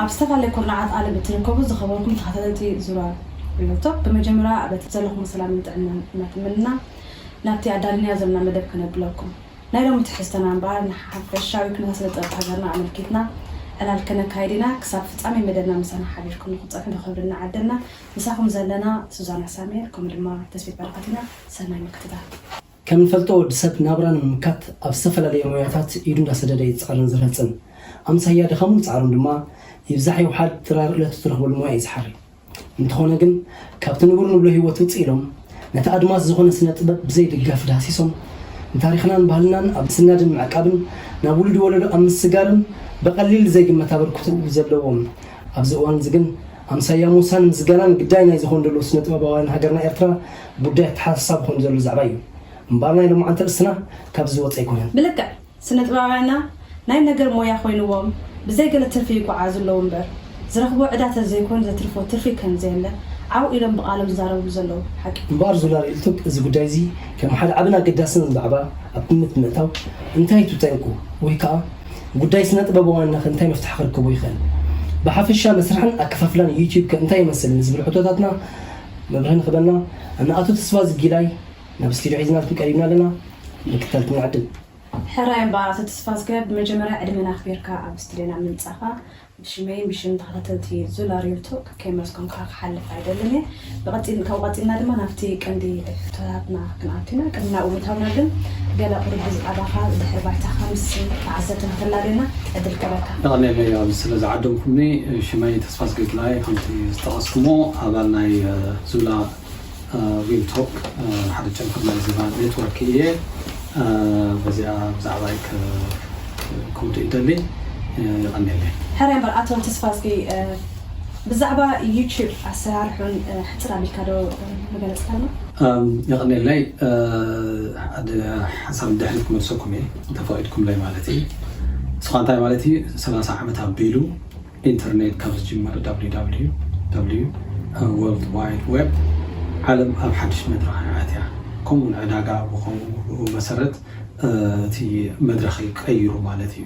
ኣብ ዝተፈላለየ ኩርናዓት ዓለም እትርከቡ ዝኸበርኩም ተኸታተልቲ ዙራ ሪዮቶፕ፣ ብመጀመርያ በቲ ዘለኹም ሰላምን ጥዕናን እናተመንና ናብቲ ኣዳልናዮ ዘለና መደብ ከነብለኩም። ናይ ሎሚ ትሕዝተና እምበኣር ንሓፈሻዊ ኩነታት ስነ ጥበብ ሃገርና ኣመልኪትና ዕላል ከነካይድ ኢና። ክሳብ ፍጻሜ መደብና ምሳና ሓቢርኩም ንክትጸንሑ ብኽብሪ እናዓደልና፣ ምሳኹም ዘለና ሱዛና ሳሙኤል ከምኡ ድማ ተስፊት በረኸት ኢና። ሰናይ ምክትታል። ከም እንፈልጦ፣ ወዲ ሰብ ናብራ ንምምካት ኣብ ዝተፈላለዩ ሞያታት ኢዱ እንዳሰደደ እዩ ጻዕሩን ዝረህጽን። ኣምሳያ ድኻሙን ጻዕሩን ድማ ይብዛሕ ይውሓድ ድራር ዕለቱ ዝረኽበሉ ሞያ እዩ ዝሓሪ። እንተኾነ ግን፣ ካብቲ ንቡር ንብሎ ህይወት ውጽእ ኢሎም፣ ነቲ ኣድማስ ዝኾነ ስነ ጥበብ ብዘይ ድጋፍ ዳህሲሶም፣ ንታሪኽናን ባህልናን ኣብ ምስናድን ምዕቃብን፣ ናብ ውሉድ ወለዶ ኣብ ምስጋርን ብቐሊል ዘይግመት ኣበርክቶ ዘለዎም፣ ኣብዚ እዋን እዚ ግን ኣምሳያ ሙሳን ምስጋናን ግዳይ ናይ ዝኾኑ ዘለዉ ስነ ጥበባውያን ሃገርና ኤርትራ ጉዳይ ኣተሓሳስባ ክኾን ዘሎ ዛዕባ እዩ። እምበኣር ናይ ሎማዓንቲ ርእስና ካብዚ ዝወፀ ኣይኮነን። ብልክዕ ስነ ጥበባውያንና ናይ ነገር ሞያ ኮይንዎም ብዘይ ገለ ትርፊ ይጓዓዙ ኣለዉ እምበር፣ ዝረኽቦ ዕዳ ተዘይኮይኑ ዘትርፎ ትርፊ ከም ዘየለ ዓው ኢሎም ብቓሎም ዝዛረብሉ ዘለዉ ሓቂ። እምበኣር ዙላ ሪልቶክ እዚ ጉዳይ እዚ ከም ሓደ ዓብን ኣገዳስን ዛዕባ ኣብ ግምት ብምእታው፣ እንታይ እዩ ጠንቁ ወይ ከዓ ጉዳይ ስነ ጥበባውያንና ከ እንታይ መፍትሒ ክርከቦ ይኽእል? ብሓፈሻ መስርሕን ኣከፋፍላን ዩትዩብ ከ እንታይ ይመስል ንዝብል ሕቶታትና መብርሂ ንኽበና፣ ኣነ ኣቶ ተስፋ ዝጊላይ ናብ ስቱዲዮ ሒዝናልኩም ቀሪብና ኣለና። ምክትታልኩም ንዕድም። ሕራይ እምበኣር ኣቶ ተስፋዝገ፣ ብመጀመርያ ዕድመና ኣኽቢርካ ኣብ ስቱዲዮና ምምጻኻ ብሽመይን ብሽም ተኸታተልቲ ዙላ ሪልቶክ ከየመስገንኩኻ ክሓልፍ ኣይደልን እየ። ብቐጺል-፣ ካብኡ ቀጺልና ድማ ናብቲ ቀንዲ ሕቶታትና ክንኣቱ ኢና። ቅድሚ ናብኡ ምእታውና ግን ገለ ቁሩብ ብዛዕባኻ፣ ድሕሪ ባይታኻ ምስ ተዓዘብትና ከተላልየና ዕድል ክህበካ። የቐንየለይ ኣብዚ ስለ ዝዓደምኩምኒ። ሽመይ ተስፋዝገ ጊላይ፣ ከምቲ ዝጠቐስኩሞ ኣባል ናይ፣ እ፣ ዙላ ሪልቶክ ሓደ ጨንፈር ናይ ዜማ ኔትወርክ እየ። በዚኣ ብዛዕባይ ከውድእ ይደሊ። የቐንየለይ። ሕራይ እምበር ኣቶ ተስፋዝጊ፣ ብዛዕባ ዩትዩብ ኣሰራርሑን ሕጽር ኣቢልካ ዶ ምገለጽካልና? የቐንየለይ። ሓደ ሓሳብ ድሕሪት ክመልሰኩም እየ፣ እንተፈቒድኩምለይ ማለት እዩ። ንስኻ እንታይ ማለት እዩ? ሰላሳ ዓመት ኣቢሉ ኢንተርኔት ካብ ዝጅመር፣ www፣ ወርልድ ዋይድ ዌብ፣ ዓለም ኣብ ሓድሽ መድረኽ እያ ኣትያ። ከምኡ እውን ዕዳጋ ብኸምኡ ብኡ መሰረት፣ እ፣ እቲ መድረኽ እዩ ቀይሩ ማለት እዩ።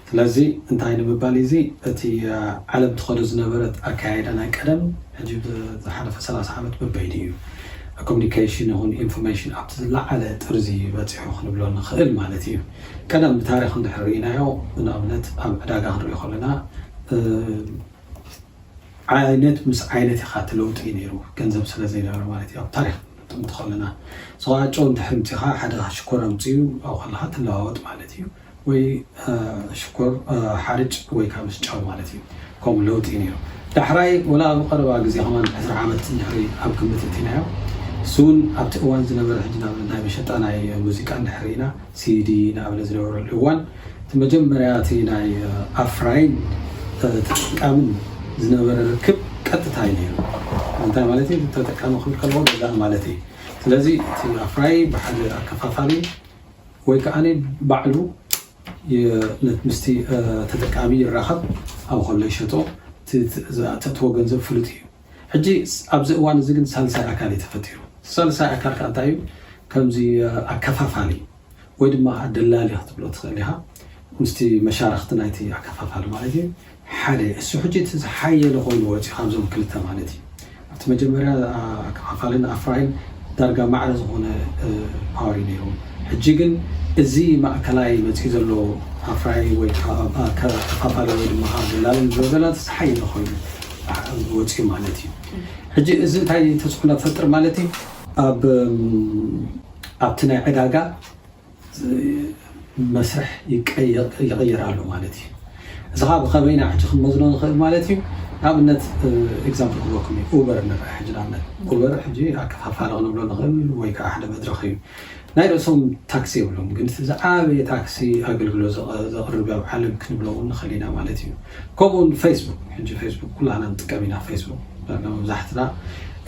ስለዚ እንታይ ንምባል እዚ፣ እቲ፣ እ፣ ዓለም ትኸዶ ዝነበረት ኣካያይዳ ናይ ቀደም፣ ሕጂ ብዝሓለፈ ሰላሳ ዓመት በበይኑ እዩ ኮሚኒኬሽን ይኹን ኢንፎርሜሽን ኣብቲ ዝለዓለ ጥርዚ በፂሑ ክንብሎ ንኽእል ማለት እዩ። ቀደም ብታሪኽ እንድሕር ርኢናዮ፣ ንኣብነት ኣብ ዕዳጋ ክንሪኦ ከለና፣ እ፣ ዓይነት ምስ ዓይነት ኢኻ እቲ ለውጢ ነይሩ፣ ገንዘብ ስለ ዘይነበረ ማለት እዩ። ኣብ ታሪኽ ክንጥምት ከለና፣ ንስኻ ጨው እንድሕር ኣምጺኻ፣ ሓደ ሽኮር ኣምጺኡ ኣብኡ ከለኻ ትለዋወጥ ማለት እዩ። ወይ፣ እ፣ ሽኮር፣ እ፣ ሓርጭ ወይ ከዓ ምስ ጨው ማለት እዩ። ከምኡ ለውጢ ነይሩ። ዳሕራይ፣ ወላ ኣብ ቀረባ ግዜ ከማን ዕስራ ዓመት እንድሕሪ ኣብ ግምት እቲናዮ፣ እሱ እውን ኣብቲ እዋን ዝነበረ፣ ሕጂ ንኣብነት ናይ መሸጣ ናይ ሙዚቃ እንድሕር ርኢና፣ ሲዲ ንኣብነት ዝነበረሉ እዋን፣ እቲ መጀመርያ እቲ ናይ፣ እ፣ ኣፍራይን፣ እ፣ ተጠቃምን ዝነበረ ርክብ ቀጥታ እዩ ነይሩ። እንታይ ማለት እዩ? ተጠቃሚ ክብል ከለኹ ገዛኢ ማለት እዩ። ስለዚ እቲ ኣፍራይ ብሓደ ኣከፋፋሊ ወይ ከዓ ባዕሉ የ-፣ ነት-፣ ምስቲ፣ እ፣ ተጠቃሚ ይራኸብ፣ ኣብኡ ከሎ ይሸጦ፣ እቲ፣ እቲ፣ ዘ-፣ ተእትዎ ገንዘብ ፍሉጥ እዩ። ሕጂ ስ-፣ ኣብዚ እዋን እዚ ግን ሳልሳይ ኣካል እዩ ተፈጢሩ። ሳልሳይ ኣካል ከዓ እንታይ እዩ? ከምዚ፣ እ፣ ኣከፋፋሊ ወይ ድማ ደላሊ ክትብሎ ትኽእል ኢኻ። ምስቲ መሻርኽቲ ናይቲ ኣከፋፋሊ ማለት እዩ። ሓደ፣ እሱ ሕጂ እቲ ዝሓየለ ኮይኑ ወፂኡ ካብዞም ክልተ ማለት እዩ። ኣብቲ መጀመርያ፣ ኣ-፣ ኣከፋፋልን ኣፍራይን ዳርጋ ማዕረ ዝኾነ፣ እ፣ ፓወር እዩ ነይሩ። ሕጂ ግን እዚ ማእከላይ መፂኡ ዘሎ ኣፍራይ ወይ ከዓ፣ ኣ-፣ ኣከፋፋሊ ወይ ድማ ደላሊ ንብሎ ዘለና እቲ ዝሓየለ ኮይኑ፣ ኣ-፣ ወፂኡ ማለት እዩ። ሕጂ እዚ እንታይ ተፅዕኖ ፈጥር ማለት እዩ? ኣብ፣ እም፣ ኣብቲ ናይ ዕዳጋ መስርሕ ይቀየር፣ ይቕየር ኣሎ ማለት እዩ። እዚ ኸዓ ብኸመይ ኢና ሕጂ ክንመዝኖ ንኽእል ማለት እዩ? ንኣብነት፣ እ፣ ኤግዛምፕል ክህበኩም እዩ። ኡበር ንርአ ሕጂ ንኣብነት። ኡበር ሕጂ ኣከፋፋሊ ክንብሎ ንኽእል ወይ ከዓ ሓደ መድረኽ እዩ። ናይ ርእሶም ታክሲ የብሎም፣ ግን እቲ ዝዓበየ ታክሲ ኣገልግሎት ዘቐ-፣ ዘቕርብ ኣብ ዓለም ክንብሎ እውን ንኽእል ኢና ማለት እዩ። ከምኡውን ፌስቡክ፣ ሕጂ ፌስቡክ ኩላህና ንጥቀም ኢና ፌስቡክ። ዳርጋ መብዛሕትና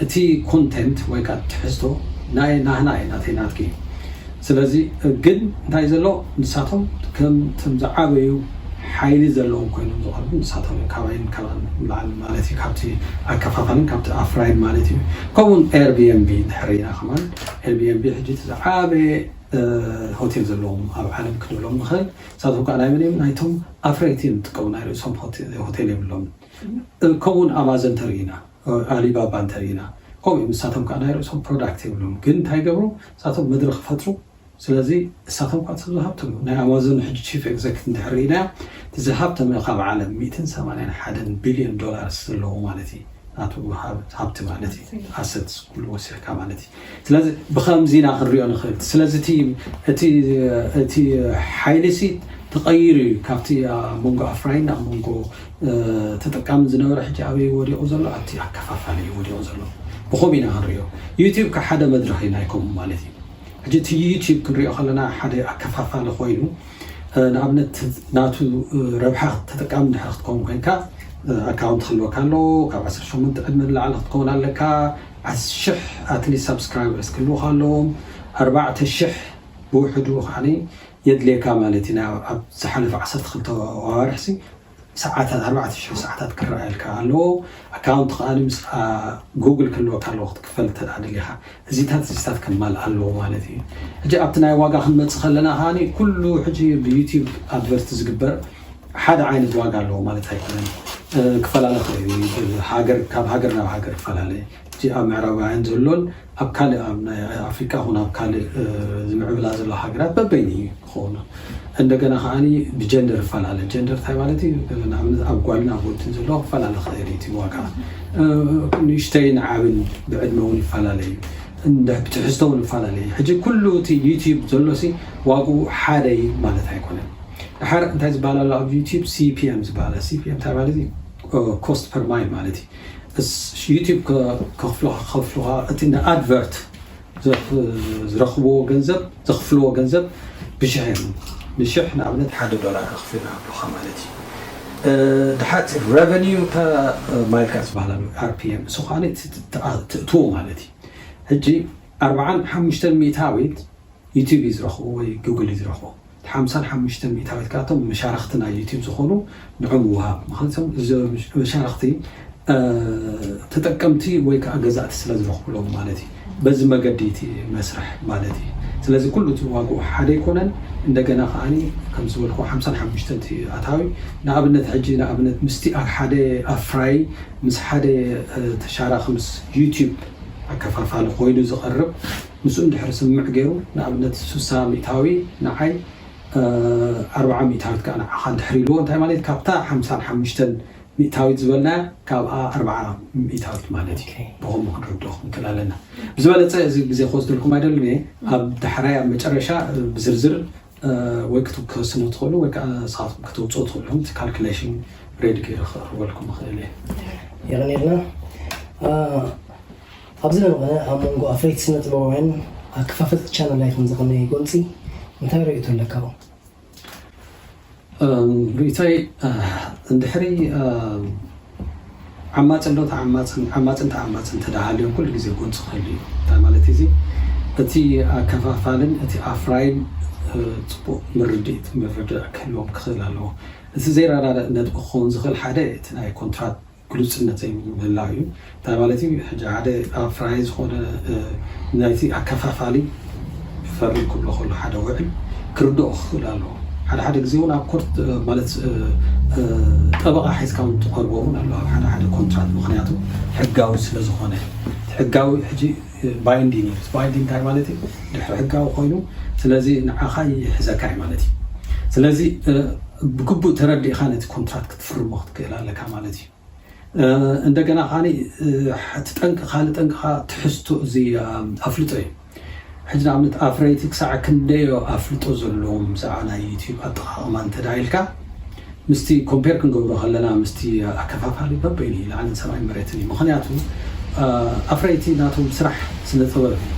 እቲ ኮንቴንት ወይ ከዓ ትሕዝቶ ናይ ናህና እዩ፣ ናተይ ናትኪ እዩ። ስለዚ ግን እንታይ ዘሎ፣ ንሳቶም ከም፣ ከም ዝዓበዩ ሓይሊ ዘለዎም ኮይኖም ዝቐርቡ ንሳቶም እዮም፣ ካባይን ካባን ንላዕሊ ማለት እዩ፣ ካብቲ ኣከፋፋልን ካብቲ ኣፍራይን ማለት እዩ። ከምኡውን ኤርቢኤንቢ እንድሕር ኢና ከማን፣ ኤርቢኤንቢ ሕጂ እቲ ዝዓበየ፣ እ፣ ሆቴል ዘለዎም ኣብ ዓለም ክንብሎም ንኽእል። ንሳቶም ከዓ ናይ መን እዮም? ናይቶም ኣፍረይቲ እዮም ዝጥቀሙ፣ ናይ ርእሶም ሆቴ-፣ ሆቴል የብሎምን። ከምኡውን ኣማዘን ተርኢና፣ ኣሊባባ እንተርኢና፣ ከምኡ እዮም። ንሳቶም ከዓ ናይ ርእሶም ፕሮዳክት የብሎም፣ ግን እንታይ ይገብሩ? ንሳቶም መድረክ ይፈጥሩ። ስለዚ ንሳቶም ከዓ ዝሃብቶም እዮም። ናይ ኣማዞን ሕጂ ቺፍ ኤግዘክት እንድሕር ርኢናዮ፣ እቲ ዝሃብተመ ካብ ዓለም ሚእትን ሰማንያን ሓደን ቢልዮን ዶላርስ ዘለዎ ማለት እዩ። ናቱ ሃብ- ሃብቲ ማለት እዩ። ኣሰት ኩሉ ወሲኽካ ማለት እዩ። ስለዚ ብኸምዚ ኢና ክንሪኦ ንኽእል። ስለዚ እቲ እቲ እቲ ሓይሊ ሲ ተቐይሩ እዩ። ካብቲ ኣብ መንጎ ኣፍራይን ኣብ መንጎ ተጠቃምን ዝነበረ ሕጂ ኣበይ ወዲቑ ዘሎ? ኣብቲ ኣከፋፋሊ እዩ ወዲቑ ዘሎ። ብኸምኡ ኢና ክንሪኦ። ዩቲዩብ ከ ሓደ መድረኽ እዩ ናይኮም ማለት እዩ። ሕጂ እቲ ዩቲዩብ ክንሪኦ ከለና ሓደ ኣከፋፋሊ ኮይኑ፣ ንኣብነት ናቱ ረብሓ ተጠቃሚ እንድሕር ክትከውን ኮይንካ፣ ኣካውንት ክህልወካ ኣለዎ። ካብ ዓሰርተ ሸሞንተ ዕድመ ንላዕሊ ክትከውን ኣለካ። ሽሕ ኣትሊስት ሳብስክራይበርስ ክህልውካ ኣለዎም። ኣርባዕተ ሽሕ ብውሕዱ ከዓኒ የድልየካ ማለት እዩ። ኣብ ዝሓለፈ ዓሰርተ ክልተ ኣዋርሕሲ ሰዓታት፣ ኣርባዕተ ሽሕ ሰዓታት ክረኣየልካ ኣለዎ። ኣካውንት ከዓኒ ምስ ጉግል ክህልወካ ኣለዎ ክትክፈል እንተ ደኣ ደሊኻ። እዚታት እዚታት ከማልእ ኣለዎ ማለት እዩ። ሕጂ ኣብቲ ናይ ዋጋ ክንመጽእ ከለና ከዓኒ ኩሉ ሕጂ ብዩቲዩብ ኣድቨርት ዝግበር ሓደ ዓይነት ዋጋ ኣለዎ ማለት ኣይኮነን። ክፈላለ ክእል ሃገር ካብ ሃገር ናብ ሃገር ክፈላለ። ኣብ ምዕራባውያን ዘሎን ኣብ ካልእ ኣብ ናይ ኣፍሪካ ኹን ኣብ ካልእ ዝምዕብላ ዘሎ ሃገራት በበይኒ እዩ ክኸውን። እንደገና ከዓኒ ብጀንደር ይፈላለ። ጀንደር እንታይ ማለት እዩ? ንኣብነት ኣብ ጓልን ኣብ ወድን ዘሎ ክፈላለ ክእል እዩ እቲ ዋጋ። ንእሽተይን ዓብን ብዕድመ እውን ይፈላለ እዩ። እንደ ብትሕዝቶ እውን ይፈላለ እዩ። ሕጂ ኩሉ እቲ ዩቲዩብ ዘሎ ሲ ዋግኡ ሓደ እዩ ማለት ኣይኮነን። ድሓር እንታይ ዝበሃል ኣሎ ኣብ ዩቲዩብ? ሲፒኤም ዝበሃል። ሲፒኤም እንታይ ማለት እዩ? ኮስት ፐር ማይል ማለት እዩ። ዩቲዩብ ከኽፍሉኻ ከኽፍሉኻ እቲ ንኣድቨርት ዝረኽብዎ ገንዘብ ዘኽፍልዎ ገንዘብ ብሽሕ እዮም። ንሽሕ ንኣብነት ሓደ ዶላር ከኽፍል ኣብሉኻ ማለት እዩ። ድሓት ረቨኒው ፐር ማይል ካ ዝበሃል ኣሎ ኣርፒኤም እሱ ከዓ ትእትዎ ማለት እዩ። ሕጂ ኣርባዓን ሓሙሽተን ሚእታዊት ዩቲዩብ እዩ ዝረኽቦ ወይ ጉግል እዩ ዝረኽቦ። ሓምሳን ሓሙሽተን ሚእታዊት ካብቶም መሻርክቲ ናይ ዩቲዩብ ዝኾኑ ንዕም ምውሃብ። ምክንያቱም እዚ መሻርክቲ ተጠቀምቲ ወይ ከዓ ገዛእቲ ስለ ዝረኽብሎም ማለት እዩ። በዚ መገዲ እቲ መስርሕ ማለት እዩ። ስለዚ ኩሉ እቲ ዋግኡ ሓደ ኣይኮነን። እንደገና ከዓኒ ከም ዝበልኩ ሓምሳን ሓሙሽተን እቲ ኣታዊ ንኣብነት ሕጂ ንኣብነት ምስቲ ኣብ ሓደ ኣፍራይ ምስ ሓደ ተሻራኺ ምስ ዩቲዩብ ኣከፋፋሊ ኮይኑ ዝቐርብ ምስኡ እንድሕር ስምምዕ ገይሩ ንኣብነት ሱሳ ሚእታዊ ንዓይ ኣርብዓ ሚእታዊት ከዓ ንዓኻ እንድሕር ኢልዎ እንታይ ማለት ካብታ ሓምሳን ሓሙሽተን ሚእታዊት ዝበልና ካብኣ ኣርብዓ ሚእታዊት ማለት እዩ። ብኸምኡ ክንርድኦ ክንክእል ኣለና። ብዝበለፀ እዚ ግዜ ክወስደልኩም ኣይደልን እየ። ኣብ ዳሕራይ ኣብ መጨረሻ ብዝርዝር ወይ ክትከስኑ ትኽእሉ ወይ ከዓ ንስኻትኩም ከተውፅኦ ትኽእሉ ኢኹም። እቲ ካልኩሌሽን ሬዲ ገይረ ክቕርበልኩም እኽእል እየ። የቐንየልና። ኣብዚ ለምቐ ኣብ መንጎ ኣፍረይቲ ስነ ጥበባውያን ኣከፋፈልቲ ቻነል ኣይኮን ዝቐነየ ጎንፂ እንታይ ርእይቶ ኣለካ? ርእይቶይ እንድሕሪ ዓማፂ ኣሎ ዓማፅን ተዓማፅን ተደሃልዮም ኩሉ ግዜ ጎንፂ ክህሉ እዩ። እንታይ ማለት እዚ እቲ ኣከፋፋልን እቲ ኣፍራይን ፅቡቅ ምርድኢት ምርድእ ክህልዎም ክኽእል ኣለዎ። እቲ ዘይረዳድእ ነጥቢ ክኸውን ዝኽእል ሓደ እቲ ናይ ኮንትራት ግሉፅነት ዘይምህላው እዩ። እንታይ ማለት እዩ? ሕጂ ሓደ ኣፍራይ ዝኾነ ናይቲ ኣከፋፋሊ ፈርም ክብሎ ከሎ ሓደ ውዕል ክርድኦ ክኽእል ኣለዎ። ሓደ ሓደ ግዜ እውን ኣብ ኮርት ማለት ጠበቓ ሒዝካ እውን ትቐርቦ እውን ኣሎ ኣብ ሓደ ሓደ ኮንትራት፣ ምክንያቱ ሕጋዊ ስለ ዝኾነ። ሕጋዊ ሕጂ ባይንዲንግ እዩ። ባይንዲንግ እንታይ ማለት እዩ? ድሕሪ ሕጋዊ ኮይኑ ስለዚ ንዓኻ ይሕዘካ እዩ ማለት እዩ። ስለዚ ብግቡእ ተረዲእኻ ነቲ ኮንትራት ክትፍርሞ ክትክእል ኣለካ ማለት እዩ። እንደገና ከዓኒ እቲ ጠንቂ ካልእ ጠንቂኻ ትሕዝቶ እዚ ኣፍልጦ እዩ። ሕጂ ንኣብነት ኣፍረይቲ ክሳዕ ክንደዮ ኣፍልጦ ዘለዎም ብዛዕባ ናይ ዩቲዩብ ኣጠቓቕማ እንተዳ ኢልካ ምስቲ ኮምፔር ክንገብሮ ከለና ምስቲ ኣከፋፋሊ በበይኑ እዩ ላዕልን ሰማይ መሬትን እዩ። ምክንያቱ ኣፍረይቲ ናቶም ስራሕ ስነ ጥበብ እዩ።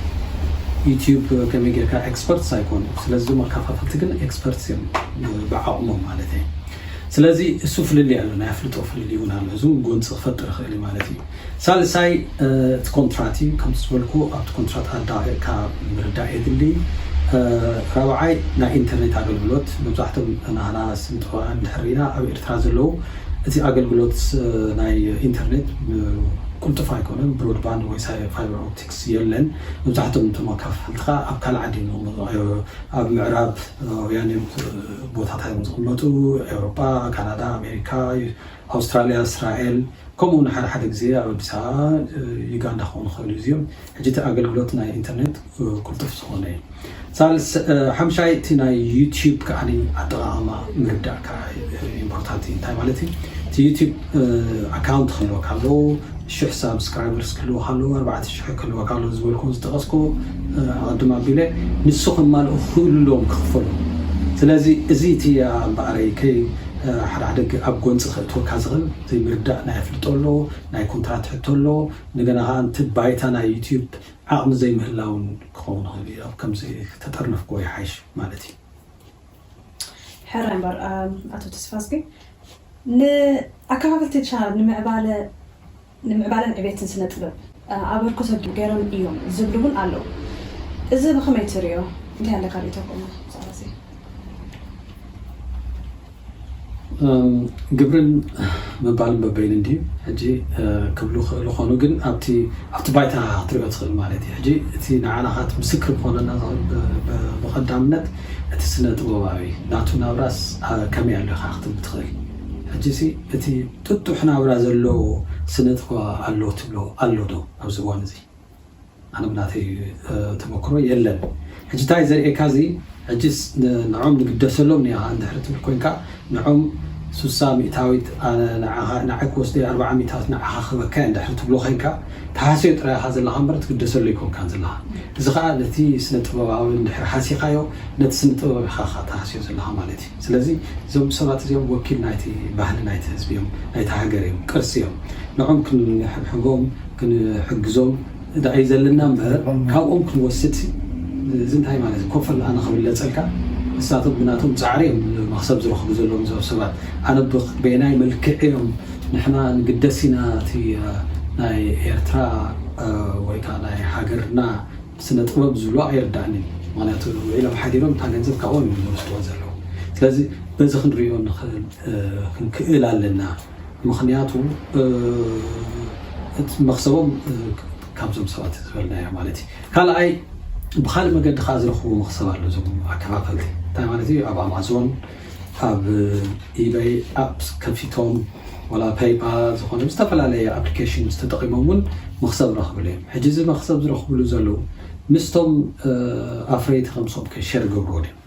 ዩቲዩብ ከመይ ጌርካ ኤክስፐርትስ ኣይኮኑ። ስለዚ ዞም ኣከፋፈልቲ ግን ኤክስፐርትስ እዮም ብዓቕሞም ማለት እዩ። ስለዚ እሱ ፍልልይ ኣሎ፣ ናይ ኣፍልጦ ፍልልይ እውን ኣሎ። እዚ እውን ጎንፂ ክፈጥር ይኽእል እዩ ማለት እዩ። ሳልሳይ እቲ ኮንትራት እዩ። ከምቲ ዝበልኩ ኣብቲ ኮንትራት ኣዳቂቕካ ምርዳእ የድሊ። ራብዓይ ናይ ኢንተርኔት ኣገልግሎት መብዛሕቶም ናህና ስንጥዋን ድሕሪና ኣብ ኤርትራ ዘለዉ እቲ ኣገልግሎት ናይ ኢንተርኔት ቁልጡፍ ኣይኮነን። ብሮድባንድ ወይ ፋይበር ኦፕቲክስ የለን። መብዛሕቶም እቶም ኣካፋፈልትኻ ኣብ ካልእ ዓዲ እዮም ዝቕመጡ። ኣብ ምዕራብ ኣውያን እዮም ቦታታት እዮም ዝቕመጡ። ኤውሮጳ፣ ካናዳ፣ ኣሜሪካ፣ ኣውስትራልያ፣ እስራኤል፣ ከምኡ እውን ሓደ ሓደ ግዜ ኣብ ኣዲስ ኣበባ፣ ዩጋንዳ ክኾኑ ይኽእሉ እዚኦም። ሕጂ እቲ ኣገልግሎት ናይ ኢንተርኔት ቅልጡፍ ዝኾነ እዩ። ሳልስ ሓምሻይ እቲ ናይ ዩቲዩብ ከዓኒ ኣጠቓቕማ ምርዳእ ከዓ ኢምፖርታንት እዩ። እንታይ ማለት እዩ? እቲ ዩቲዩብ ኣካውንት ክህልወካ ኣለዎ፣ ሽሕ ሳብስክራይበርስ ክህልወካ ኣለዎ፣ ኣርባዕተ ሽሕ ክህልወካ ኣለዎ ዝበልኩ ዝጠቐስኩ ኣቐድም ኣቢለ ንሱ ከማልኡ ክህሉ ኣለዎም ክኽፈሉ። ስለዚ እዚ እቲ እምበኣረይ ከይ ሓደ ሓደ ኣብ ጎንፂ ከእትወካ ዝኽእል ዘይምርዳእ ናይ ኣፍልጦ ኣሎ፣ ናይ ኮንትራት ሕቶ ኣሎ። እንደገና ከዓ እቲ ባይታ ናይ ዩቲዩብ ዓቕሚ ዘይምህላውን ክኸውን ይኽእል እዩ። ኣብ ከምዚ ተጠርነፍኩዎ ይሓይሽ ማለት እዩ። ሕራይ እምበር ኣቶ ተስፋዝጊ ንኣከፋፈልቲ ቻናል ንምዕባለ ንምዕባለን ዕቤትን ስነ ጥበብ ኣበርክቶ ገይሮም እዮም ዝብሉ እውን ኣለዉ። እዚ ብኸመይ ትሪኦ? እንታይ ኣለካ ርእቶ ከምኡ ብዛዕባ እዚ? ግብርን ምባልን በበይኑ እንድዩ ሕጂ ክብሉ ክእሉ ኾኑ፣ ግን ኣብቲ ኣብቲ ባይታ ክትሪኦ ትኽእል ማለት እዩ። ሕጂ እቲ ንዓና ኻት ምስክር ክኾነና ዝኽእል ብቐዳምነት እቲ ስነ ጥበባዊ ናቱ ናብራስ ከመይ ኣሎ ኢኻ ክትብል ትኽእል። ሕጂ ሲ እቲ ጥጡሕ ናብራ ዘለዎ ስነ ጥበባ ኣሎ ትብሎ ኣሎ ዶ ኣብዚ እዋን እዚ? ኣነ ብናተይ ተመክሮ የለን። ሕጂ እንታይ ዘርእየካ እዚ ሕጂስ ንዖም ንግደሰሎም ኒኻ እንድሕሪ ትብል ኮይንካ ንዖም ሱሳ ሚእታዊት ንዓይ ክወስደ ኣርባዓ ሚእታዊት ንዓኻ ክበካ እንድሕሪ ትብሎ ኮይንካ ተሃስዮ ጥራይ ኢኻ ዘለኻ እምበር ትግደሰሉ ኣይኮንካን ዘለኻ። እዚ ከዓ ነቲ ስነ ጥበባዊ እንድሕሪ ሃሲኻዮ ነቲ ስነ ጥበብ ኢኻ ተሃስዮ ዘለኻ ማለት እዩ። ስለዚ እዞም ሰባት እዚኦም ወኪል ናይቲ ባህሊ ናይቲ ህዝቢ እዮም፣ ናይቲ ሃገር እዮም፣ ቅርሲ እዮም። ንዖም ክንሕብሕቦም ክንሕግዞም ዳኣ እዩ ዘለና እምበር ካብኦም ክንወስድ እዚ እንታይ ማለት እዩ? ኮፈል ኣነ ክብለፀልካ ንሳቶም ብናቶም ፃዕሪ እዮም መክሰብ ዝረኽቡ ዘለዎም እዞም ሰባት። ኣነ በየናይ መልክዕ እዮም ንሕና ንግደስ ኢና እቲ ናይ ኤርትራ ወይ ከዓ ናይ ሃገርና ስነ ጥበብ ዝብሎ ኣይርዳእንን። ምክንያቱ ውዒሎም ሓዲሮም እታ ገንዘብ ካብኦም እዮም ዝወስድዎ ዘለዉ። ስለዚ በዚ ክንሪኦ ንኽእል ክንክእል ኣለና። ምኽንያቱ እቲ መኽሰቦም ካብዞም ሰባት ዝበልናዮ ማለት እዩ። ካልኣይ ብካልእ መገዲ ከዓ ዝረኽቡ መኽሰብ ኣሎ። እዞም ኣከፋፈልቲ እንታይ ማለት እዩ? ኣብ ኣማዞን ኣብ ኢበይ ኣፕስ ከፊቶም ወላ ፔይፓል ዝኾነ ዝተፈላለየ ኣፕሊኬሽን ዝተጠቂሞም እውን መኽሰብ ረኽብሉ እዮም። ሕጂ እዚ መኽሰብ ዝረኽብሉ ዘለዉ ምስቶም ኣፍረይቲ ከምሶም ከ ሸር ገብርዎ ድዮም?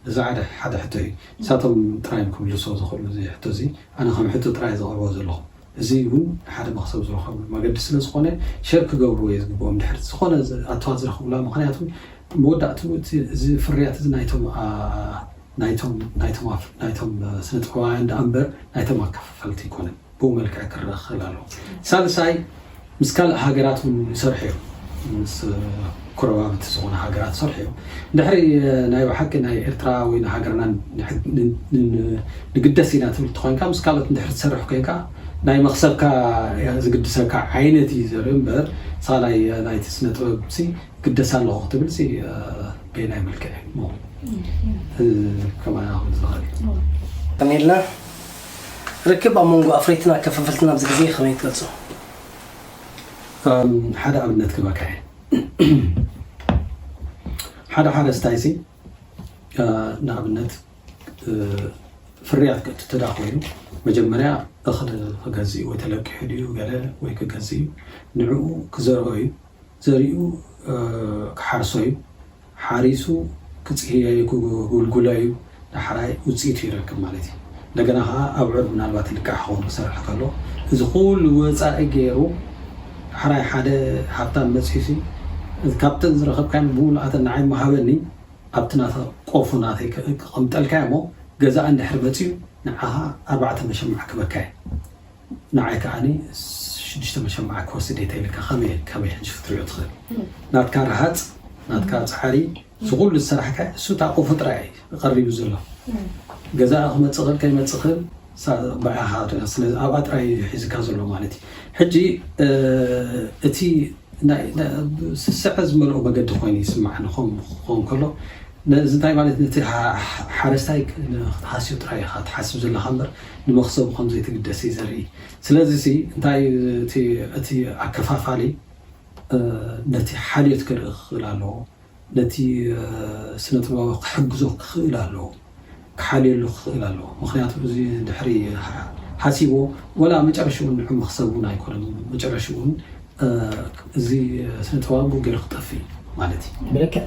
እዚ ሓደ ሓደ ሕቶ እዩ። ንሳቶም ጥራይ እዮም ክምልስዎ ዝኽእሉ እዚ ሕቶ እዚ። ኣነ ከም ሕቶ ጥራይ ዘቕርቦ ዘለኹ። እዚ እውን ሓደ መኽሰብ ዝረኸብሉ መገዲ ስለ ዝኾነ ሸር ክገብርዎ እየ ዝግብኦም። ድሕሪ ዝኾነ ኣተዋት ዝረኽብላ ምክንያቱ መወዳእቱ እዚ ፍርያት እዚ ናይቶም ናይቶም ናይቶም ናይቶም ስነ ጥበባውያን ደኣ እምበር ናይቶም ኣከፋፈልቲ ኣይኮነን። ብኡ መልክዕ ክረአ ክኽእል ኣለዎ። ሳልሳይ ምስ ካልእ ሃገራት እውን ይሰርሑ እዮም። ምስ ኮረባብቲ ዝኾነ ሃገራት ይሰርሑ እዮም። ድሕሪ ናይ ብሓቂ ናይ ኤርትራ ወይ ንሃገርና ንግደስ ኢና ትብል ተኾይንካ ምስ ካልኦት እንድሕር ትሰርሕ ኮይንካ ናይ መኽሰብካ ዝግድሰካ ዓይነት እዩ ዘርኢ እምበር ሳላይ ናይቲ ስነ ጥበብ ሲ ግደስ ኣለኹ ክትብል ሲ በየናይ መልክዕ እዩ ከማና ክብል ዝኽእል እዩ። ከመይልና ርክብ ኣብ መንጎ ኣፍረይትን ኣከፋፈልትን ኣብዚ ግዜ ከመይ ትገልጾ? ሓደ ኣብነት ክበካ እየ። ሓደ ሓረስታይ ሲ ንኣብነት ፍርያት ክእቱ ተዳ ኮይኑ መጀመርያ እኽሊ ክገዝእ ወይ ተለቂሑ ድዩ ገለ ወይ ክገዝእ እዩ ንዕኡ ክዘርኦ እዩ ዘሪኡ ክሓርሶ እዩ ሓሪሱ ክፅህዮ እዩ ክጉልጉሎ እዩ ዳሕራይ ውፅኢቱ ይረክብ ማለት እዩ። እንደገና ከዓ ኣብዑር ምናልባት ልቃሕ ክኸውን ክሰርሕ ከሎ እዚ ኩሉ ወፃኢ ገይሩ ዳሕራይ ሓደ ሃብታም መፂኡ ሲ ካብተን ዝረኸብካን ብምሉኣተን ንዓይ መሃበኒ ኣብቲ ናታ ቆፎ ናተይ ክቕምጠልካ እሞ ገዛእ እንድሕር መፂኡ ንዓኻ ኣርባዕተ መሸማዕ ክበካ እየ ንዓይ ከዓኒ ሽዱሽተ መሸማዕ ክወስድ እየ ተይልካ ከመይ ከመይ ሕጂ ክትሪኦ ትኽእል ናትካ ረሃፅ ናትካ ፃዕሪ ዝኩሉ ዝሰራሕካ እሱ እታ ቆፎ ጥራይ እዩ ቀሪቡ ዘሎ ገዛእ ክመፅእ ክእል ከይመፅእ ክእል ብኣኻ ስለዚ ኣብኣ ጥራይ እዩ ሒዝካ ዘሎ ማለት እዩ ሕጂ እቲ ስስዐ ዝመልኦ መገዲ ኮይኑ ይስማዕ ንኾም ክኸውን ከሎ ነዚ እንታይ ማለት ነቲ ሓረስታይ ክትሃስዮ ጥራይ ኢኻ ትሓስብ ዘለኻ እምበር ንመኽሰቡ ከም ዘይትግደስ እዩ ዘርኢ ስለዚ ሲ እንታይ እቲ ኣከፋፋሊ ነቲ ሓልዮት ክርኢ ክኽእል ኣለዎ ነቲ ስነ ጥበባዊ ክሕግዞ ክኽእል ኣለዎ ክሓልየሉ ክኽእል ኣለዎ ምክንያቱ እዚ ድሕሪ ሓሲቦ፣ ወላ መጨረሽኡ ንዑ መኽሰብ እውን ኣይኮነን። መጨረሽኡ እውን፣ እ፣ እዚ ስነ ጥበባዊ ገይሩ ክጠፍእ እዩ ማለት እዩ። ብልክዕ